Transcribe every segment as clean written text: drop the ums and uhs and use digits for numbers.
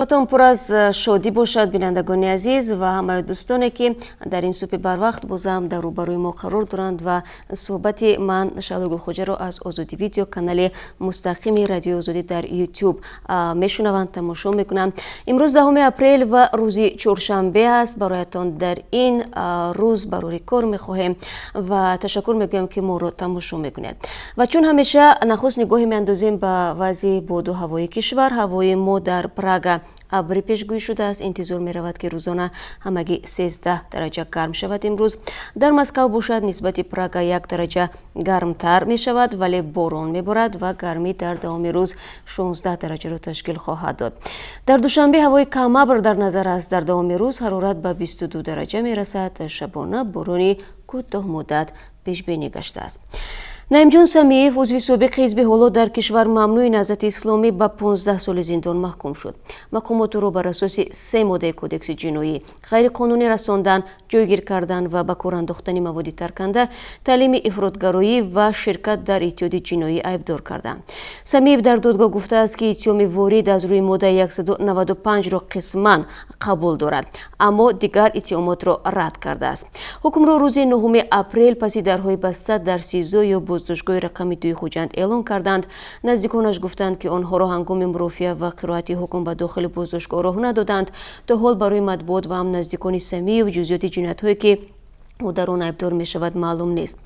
Шабатон пур аз шодӣ бошад, бинандагони азиз ва ҳамаи дӯстоне, ки дар ин субҳи барвақт бозам дар рӯбарӯи мо қарор доранд ва суҳбати ман, Шаҳло Гулхоҷаро, аз Озодӣ Видео, канали мустақими Радиои Озодӣ дар Ютуб, мешунаванд, тамошо мекунанд. Имрӯз 10 апрел ва рӯзи чоршанбе аст. Бароятон дар ин рӯз барори кор мехоҳем ва ташаккур мегӯям, ки моро тамошо мекунед. Ва чун ҳамеша, нахуст нигоҳе меандозем ба вазъи боду ҳавои кишвар. Ҳавои мо дар Прага абрӣ пешгӯӣ шудааст. Интизор меравад, ки рӯзона ҳамагӣ 13 дараҷа гарм шавад имрӯз. Дар Москав бошад, нисбати Прага 1 дараҷа гармтар мешавад, вале борон меборад ва гармӣ дар давоми рӯз 16 дараҷаро ташкил хоҳад дод. Дар Душанбе ҳавои камабр дар назар аст. Дар давоми рӯз ҳарорат ба 22 дараҷа мерасад. Шабона борони кӯтоҳмуддат пешбинӣ гаштааст. Наимҷон Самиев, узви собиқи ҳизби ҳоло дар кишвар мамнӯи Наҳзати Исломӣ, ба 15 соли зиндон маҳкум шуд. Мақомот ӯро бар асоси се моддаи Кодекси ҷиноӣ: ғайриқонунӣ расондан, ҷойгир кардан ва ба кор андохтани маводи тарканда, таълими ифротгароӣ ва ширкат дар иттиҳоди ҷиноӣ айбдор карданд. Самиев дар додгоҳ гуфтааст, ки иттиҳоми ворид аз рӯи моддаи 195-ро қисман қабул дорад, аммо дигар иттиҳомотро рад кардааст. Ҳукмро рӯзи 9 апрел паси дарҳои баста дар СИЗО ё боздоштгоҳи рақами 2 Хуҷанд эълон карданд. Наздиконаш гуфтанд, ки онҳоро ҳангоми мурофиа ва қироати ҳукм ба дохили боздоштгоҳ роҳ надоданд. То ҳол барои матбуот ва ҳам наздикони Самиев ҷузъиёти ҷиноятҳое, ки ӯ дар он айбдор мешавад, маълум нест.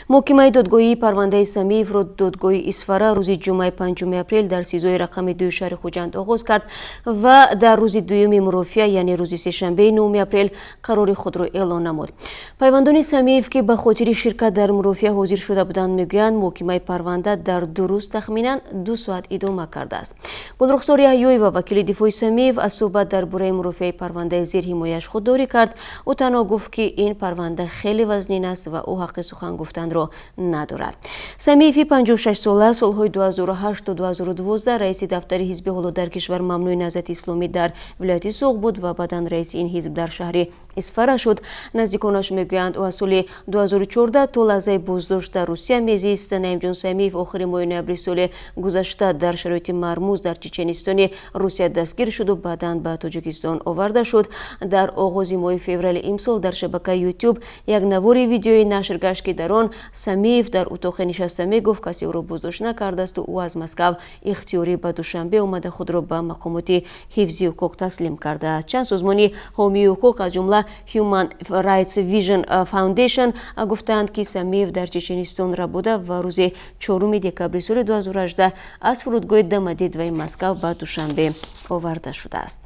Муҳокимаи додгоҳии парвандаи Самиевро додгоҳи Исфара рӯзи ҷумъаи 5 апрел дар СИЗОи рақами 2 шаҳри Хуҷанд оғоз кард ва дар рӯзи дуюми мурофиа, яъне рӯзи сешанбеи 9 апрел, қарори худро эълон намуд. Пайвандони Самиев, ки ба хотири ширкат дар мурофиа ҳозир шуда буданд, мегӯянд, муҳокимаи парванда дар 2 рӯз тахминан 2 соат идома кардааст. Гулрухсор Яҳёева, вакили дифои Самиев, аз суҳбат дар бораи мурофиаи парвандаи зирҳимояаш худдорӣ кард. Ӯ танҳо гуфт, ки ин парванда хеле вазнин аст ва ӯ ҳаққи сухан гуфтанро надорад. Самиеви 56сола солҳои 2008 то 2012 раиси дафтари ҳизби ҳоло дар кишвар мамнӯи Наҳзати Исломӣ дар вилояти Суғд буд ва баъдан раиси ин ҳизб дар шаҳри Исфара шуд. Наздиконаш мегӯянд, ӯ аз соли 2014 то лаҳзаи боздошт дар Русия мезист. Наимҷон Самиев охири моҳи ноябри соли гузашта дар шароити мармуз дар Чеченистони Русия дастгир шуду баъдан ба Тоҷикистон оварда шуд. Дар оғози моҳи феврали имсол дар шабакаи Ютуб як навори видеоӣ нашр гашт, ки дар он Самиев дар утоқе нишаста мегуфт, касе ӯро боздошт накардасту ӯ аз Москав ихтиёрӣ ба Душанбе омада, худро ба мақомоти ҳифзи ҳуқуқ таслим кардааст. Чанд созмони ҳомии ҳуқуқ, аз ҷумла Human Rights Vision Foundation, гуфтаанд, ки Самиев дар Чеченистон рабуда ва рӯзи 4 декабри соли 2018 аз фурудгоҳи Домодедовои Москав ба Душанбе оварда шудааст.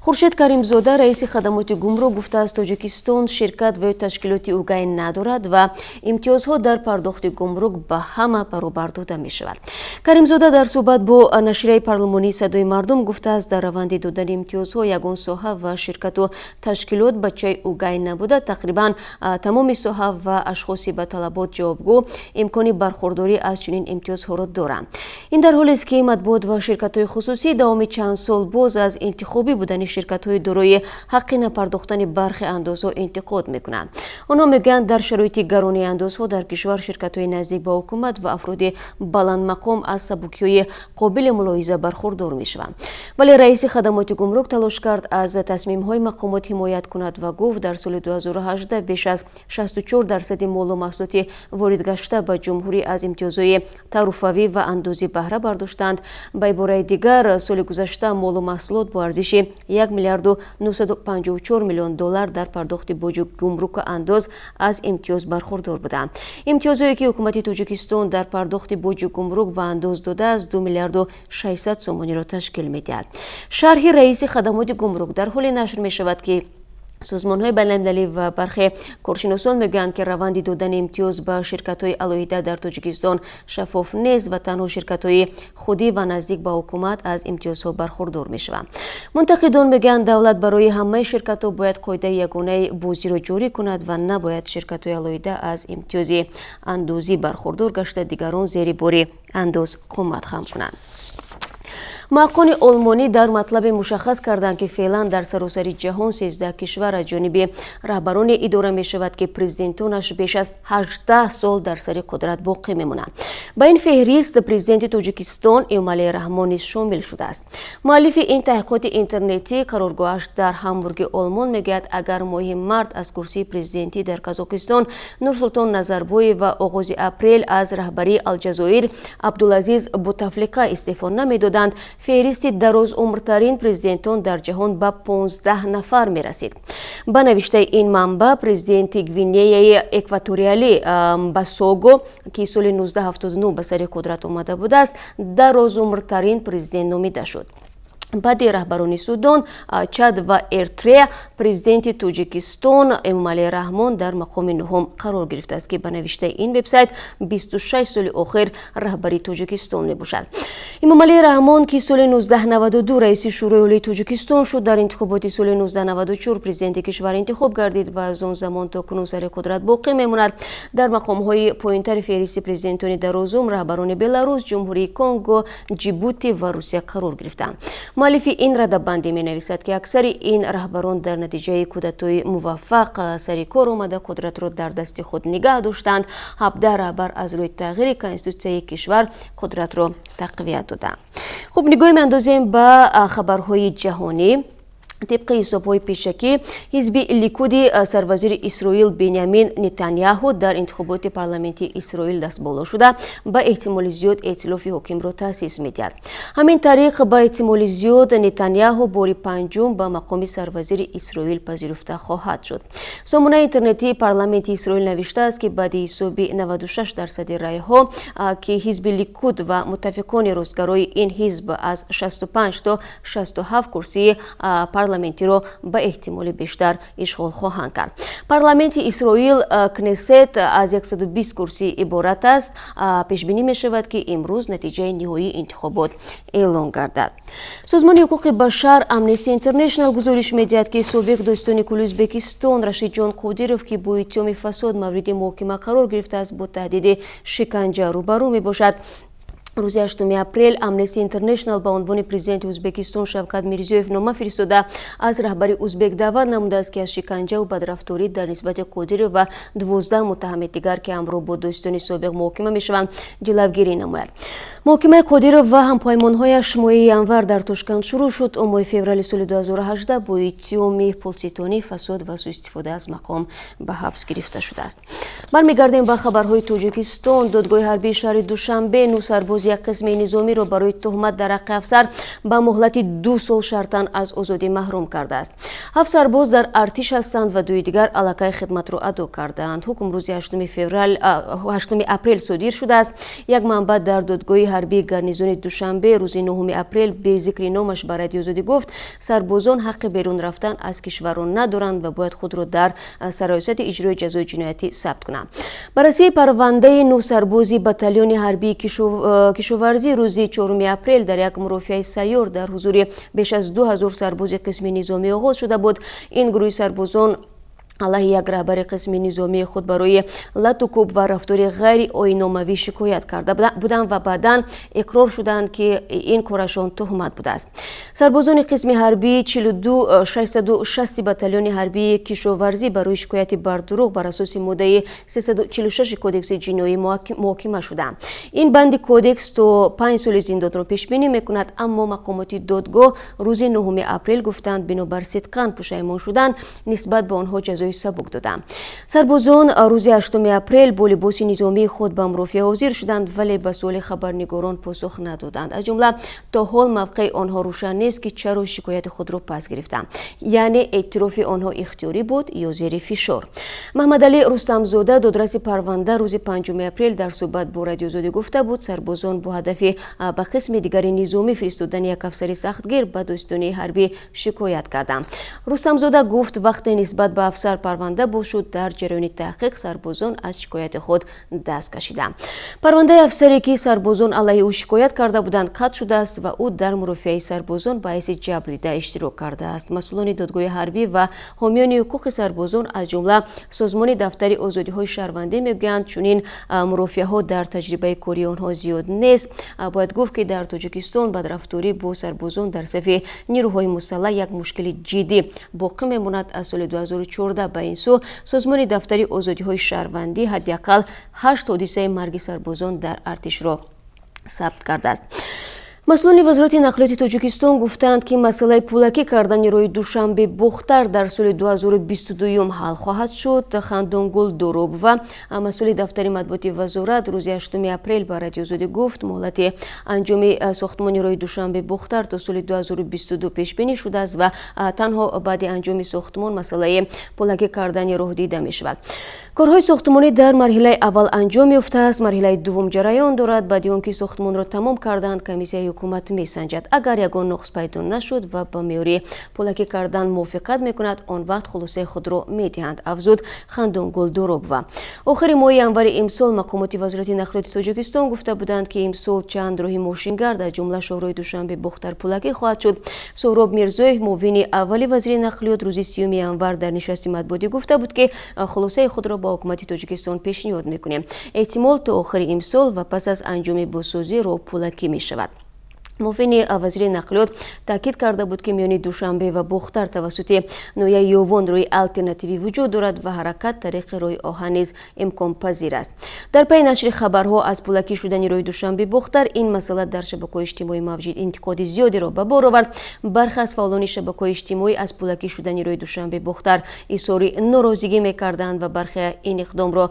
Хуршед Каримзода, раиси хадамоти гумрук, гуфтааст, Тоҷикистон ширкат ва ё ташкилоти УГАИ надорад ва имтиёзҳо дар пардохти гумрук ба ҳама баробар дода мешавад. Каримзода дар суҳбат бо нашрияи парлумонии Садои мардум гуфтааст, дар раванди додани имтиёзҳо ягон соҳа ва ширкату ташкилот бачаи УГАИ набуда, тақрибан тамоми соҳа ва ашхоси ба талабот ҷавобгӯ имкони бархурдорӣ аз чунин имтиёзҳоро доранд. Ин дар ҳолест, ки матбуот ва ширкатҳои хусусӣ давоми чанд сол боз аз интихобӣ будани ширкатҳои дорои ҳаққи напардохтани бархе андозҳо интиқод мекунанд. Онҳо мегӯянд, дар шароити гаронии андозҳо дар кишвар ширкатҳои наздик ба ҳукумат ва афроди баландмақом аз сабукиҳои қобили мулоҳиза бархурдор мешаванд. Вале раиси хадамоти гумрук талош кард, аз тасмимҳои мақомот ҳимоят кунад ва гуфт, дар соли 2018 беш аз 64% молу маҳсулоти воридгашта ба ҷумҳурӣ аз имтиёзҳои таруфавӣ ва андозӣ баҳра бардоштанд. Ба ибораи дигар, соли гузашта молу маҳсулот бо арзиши 1 миллиарду 954 миллион доллар дар пардохти боҷу гумруку андоз аз имтиёз бархурдор буданд. Имтиёзҳое, ки ҳукумати Тоҷикистон дар пардохти боҷу гумрук ва андоз додааст, 2 миллиарду 600 сомониро ташкил медиҳад. Шарҳи раиси хадамоти гумрук дар ҳоле нашр мешавад, ки созмонҳои байналмилалӣ ва бархе коршиносон мегӯянд, ки раванди додани имтиёз ба ширкатҳои алоҳида дар Тоҷикистон шаффоф нест ва танҳо ширкатҳои худӣ ва наздик ба ҳукумат аз имтиёзҳо бархурдор мешаванд. Мунтақидон мегӯянд, давлат барои ҳамаи ширкатҳо бояд қоидаи ягонаи бозиро ҷорӣ кунад ва набояд ширкатҳои алоҳида аз имтиёзи андозӣ бархурдор гашта, дигарон зери бори андоз қомат хам кунанд. Муҳаққиқони олмонӣ дар матлабе мушаххас карданд, ки феълан дар саросари ҷаҳон 13 кишвар аз ҷониби раҳбароне идора мешавад, ки президентонаш беш аз 18 сол дар сари қудрат боқӣ мемонанд. Ба ин феҳрист президенти Тоҷикистон Эмомалӣ Раҳмон низ шомил шудааст. Муаллифи ин таҳқиқоти интернетӣ, қароргоҳаш дар Ҳамбурги Олмон, мегӯяд, агар моҳи март аз курсии президентӣ дар Қазоқистон Нурсултон Назарбоев ва оғози апрел аз раҳбарии Алҷазоир Абдулазиз Бутафлиқа истеъфо намедоданд, феҳристи дарозумртарин президентон дар ҷаҳон ба 15 нафар мерасид. Ба навиштаи ин манбаъ, президенти Гвинеяи Экваториалӣ Мбасого, ки соли 1979 ба сари қудрат омада будааст, дарозумртарин президент номида шуд. Баъди раҳбарони Судон, Чад ва Эритрея президенти Тоҷикистон Эмомалӣ Раҳмон дар мақоми нуҳум қарор гирифтааст, ки ба навиштаи ин вебсайт 26 соли охир раҳбари Тоҷикистон мебошад. Эмомалӣ Раҳмон, ки соли 1992 раиси Шӯрои Олии Тоҷикистон шуд, дар интихоботи соли 1994 президенти кишвар интихоб гардид ва аз он замон то кунун сари қудрат боқӣ мемонад. Дар мақомҳои поёнтари феҳристи президентони дарозумр раҳбарони Беларус, Ҷумҳурии Конго, Ҷибути ва Русия қарор гирифтаанд. Муаллифи ин радабандӣ менависад, ки аксари ин раҳбарон дар натиҷаи кудатои муваффақ сари кор омада, қудратро дар дасти худ нигаҳ доштанд. 17 раҳбар аз рӯи тағйири конститутсияи кишвар қудратро тақвият доданд. Хуб, нигоҳ меандозем ба хабарҳои ҷаҳонӣ. Тибқи ҳисобҳои пешакӣ, ҳизби Ликуди сарвазири Исроил Бенямин Нетанияҳу дар интихоботи парламентии Исроил дастболо шуда, ба эҳтимоли зиёд эътилофи ҳокимро таъсис медиҳад. Ҳамин тариқ, ба эҳтимоли зиёд Нетанияҳу бори панҷум ба мақоми сарвазири Исроил пазируфта хоҳад шуд. Сомонаи интернетии парламенти Исроил навиштааст, ки баъди ҳисоби 96 дарсади райҳо, ки ҳизби Ликуд ва муттафиқони ростгарои ин ҳизб аз 65 то 67 курсии парламентиро ба эҳтимоли бештар ишғол хоҳанд кард. Парламенти Исроил, Кнесет, аз 120 курсӣ иборат аст. Пешбинӣ мешавад, ки имрӯз натиҷаи ниҳоии интихобот эълон гардад. Созмони ҳуқуқи башар Амнести Интернешнал гузориш медиҳад, ки собиқ додситони кулли Ӯзбекистон Рашидҷон Қодиров, ки бо иттиҳоми фасод мавриди муҳокима қарор гирифтааст, бо таҳдиди шиканҷа рӯбарӯ мебошад. Рӯзи 8 апрел Амнести Интернешнал ба унвони президенти Ӯзбекистон Шавкат Мирзиёев нома фиристода, аз раҳбари узбек даъват намудааст, ки аз шиканҷаву бадрафторӣ дар нисбати Қодиров ва 12 муттаҳами дигар, ки ҳамроҳ бо додситони собиқ муҳокима мешаванд, ҷилавгирӣ намояд. Муҳокимаи Қодиров ва ҳампаймонҳояш моҳи январ дар Тошканд шурӯъ шуд. Ӯ моҳи феврали соли 2018 бо иттиҳоми пулситонӣ, фасод ва суистифода аз мақом ба ҳабс гирифта шудааст. Бармегардем ба хабарҳои Тоҷикистон. Додгоҳи ҳарбии шаҳри Душанбе нӯ сарбози як қисми низомиро барои туҳмат дар ҳаққи афсар ба муҳлати 2 сол шартан аз озодӣ маҳрум кардааст. Ҳафт сарбоз дар артиш ҳастанд ва дуи дигар аллакай хидматро адо кардаанд. Ҳукм рӯзи 8 апрел содир шудааст. Як манбаъ дар додгоҳи ҳарбии гарнизони Душанбе рӯзи 9 апрел бе зикри номаш ба Радиои Озодӣ гуфт, сарбозон ҳаққи берун рафтан аз кишварро надоранд ва бояд худро дар сарраёсати иҷрои ҷазои ҷиноятӣ сабт кунанд. Баррасии парвандаи нӯ сарбози батальони ҳарбии кишоварзӣ рӯзи 4 апрел дар як мурофиаи сайёр дар ҳузури беш аз 2000 сарбози қисми низомӣ оғоз шуда буд. Ин гурӯҳи сарбозон алайҳи як раҳбари қисми низомии худ барои латукӯб ва рафтори ғайриоиномавӣ шикоят карда буданд ва баъдан иқрор шуданд, ки ин корашон туҳмат будааст. Сарбозони қисми ҳарбии 42660 батальони ҳарбии кишоварзӣ барои шикояти бардурӯғ бар асоси моддаи 346 кодекси ҷиноӣ муҳокима шуданд. Ин банди кодекс то 5 соли зиндонро пешбинӣ мекунад, аммо мақомоти додгоҳ рӯзи 9 апрел гуфтанд, бинобар сидқан пушаймон шудан нисбат ба онҳо ҷазои сабук доданд. Сарбозон рӯзи 8 апрел бо либоси низомии худ ба мурофиа ҳозир шуданд, вале ба суоли хабарнигорон посух надоданд. Аз ҷумла то ҳол мавқеи онҳо рӯшан нест, ки чаро шикояти худро пас гирифтанд, яъне эътирофи онҳо ихтиёрӣ буд ё зери фишор. Маҳмадалӣ Рустамзода, додраси парванда, рӯзи 5 апрел дар суҳбат бо Радиои Озодӣ гуфта буд, сарбозон бо ҳадафи ба қисми дигари низомӣ фиристодани як афсари сахтгир ба додситонии ҳарбӣ шикоят карданд. Рустамзода гуфт, вақте нисбат ба афсар Парванда боз шуд. Дар ҷараёни таҳқиқ сарбозон аз шикояти худ даст кашиданд. Парвандаи афсаре, ки сарбозон алайҳи ӯ шикоят карда буданд, қатъ шудааст ва ӯ дар мурофиаи сарбозон ба ҳайси ҷабрдида иштирок кардааст. Масъулони додгоҳи ҳарбӣ ва ҳомиёни ҳуқуқи сарбозон, аз ҷумла созмони Дафтари озодиҳои шаҳрвандӣ, мегӯянд, чунин мурофиаҳо дар таҷрибаи кории онҳо зиёд нест. Бояд гуфт, ки дар Тоҷикистон бадрафторӣ бо сарбозон дар сафи нирӯҳои мусаллаҳ як мушкили ҷиддӣ боқӣ мемонад. Аз соли 2014 ба ин сӯ созмони Дафтари озодиҳои шаҳрвандӣ ҳадди ақал 8 ҳодисаи марги сарбозон дар артишро сабт кардааст. Масъулони Вазорати нақлиёти Тоҷикистон гуфтаанд, ки масъалаи пулакӣ кардани роҳи Душанбе Бохтар дар соли 2022 ҳал хоҳад шуд. Хандонгул Дурубова, масъули дафтари матбуоти вазорат, рӯзи 8 апрел ба Радиои Озодӣ гуфт, муҳлати анҷоми сохтмони роҳи Душанбе Бохтар то соли 2022 пешбинӣ шудааст ва танҳо баъди анҷоми сохтмон масъалаи пулакӣ кардани роҳ дида мешавад. Корҳои сохтмонӣ дар марҳилаи аввал анҷом ёфтааст, марҳилаи дуввум ҷараён дорад. Баъди он ки сохтмонро тамом карданд, комиссияи ҳукумат месанҷад. Агар ягон нуқс пайдо нашуд ва ба меъёри пулакӣ кардан мувофиқат мекунад, он вақт хулосаи худро медиҳанд, афзуд Хандонгул Дурубова. Охири моҳи январи имсол мақомоти Вазорати нақлиёти Тоҷикистон гуфта буданд, ки имсол чанд роҳи мошингард, аз ҷумла шоҳроҳи Душанбе Бохтар, пулакӣ хоҳад шуд. Соҳроб Мирзоев, муовини аввали вазири нақлиёт, рӯзи 30 январ дар нишасти матбуотӣ гуфта буд, ки хулосаи худро ба ҳукумати Тоҷикистон пешниҳод мекунем. Эҳтимол, то охири имсол ва пас аз анҷоми бозсозӣ роҳ пулакӣ мешавад. Муовини вазири нақлиёт таъкид карда буд, ки миёни Душанбе ва Бохтар тавассути ноҳияи Ёвон роҳи алтернативӣ вуҷуд дорад ва ҳаракат тариқи роҳи оҳан низ имконпазир аст. Дар пайи нашри хабарҳо аз пулакӣ шудани роҳи Душанбе Бохтар, ин масъала дар шабакаҳои иҷтимоӣ мавҷи интиқоди зиёдеро ба бор овард. Бархе аз фаъолони шабакаҳои иҷтимоӣ аз пулакӣ шудани роҳи Душанбе Бохтар изҳори норозигӣ мекарданд ва бархе ин иқдомро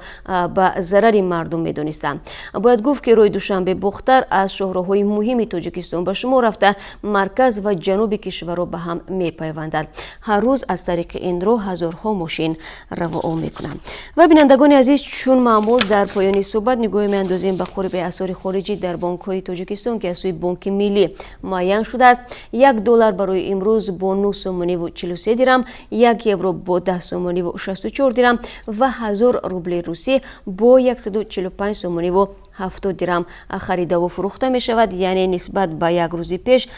ба зарари мардум медонистанд. Бояд гуфт, ки роҳи Душанбе Бохтар аз шоҳроҳҳои муҳими Тоҷикистон ба шумор рафта, марказ ва ҷануби кишварро ба ҳам мепайвандад. Ҳар рӯз аз тариқи ин роҳ ҳазорҳо мошин равоом мекунанд. Ва, бинандагони азиз, чун маъмул, дар поёни суҳбат нигоҳе меандозем ба қурби асъори хориҷӣ дар бонкҳои Тоҷикистон, ки аз сӯи Бонки Миллӣ муайян шудааст. 1 доллар барои имрӯз бо 9 сомониву 43 дирам, 1 евро бо 10 сомониву 64 дирам ва 1000 рубли русӣ бо 145 сомониву 70 дирам харидаву фурӯхта мешавад. Яъне нисбат ба як рӯзи пеш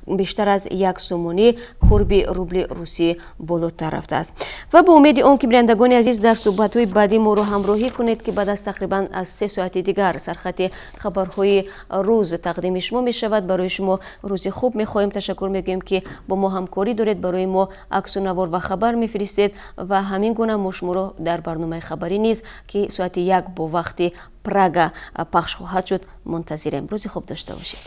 бештар аз 1 сомонӣ қурби рубли русӣ болотар рафтааст. Ва бо умеди он ки, бинандагони азиз, дар суҳбатҳои баъдӣ моро ҳамроҳӣ кунед, ки баъд аз тақрибан аз 3 соати дигар сархати хабарҳои рӯз тақдими шумо мешавад, барои шумо рӯзи хуб мехоҳем. Ташаккур мегӯем, ки бо мо ҳамкорӣ доред, барои мо аксу навор ва хабар мефиристед ва ҳамин гуна мо шуморо дар барномаи хабарӣ низ, ки соати 1 бо вақти Прага пахш хоҳад шуд, мунтазирем. Рӯзи хуб дошта бошед.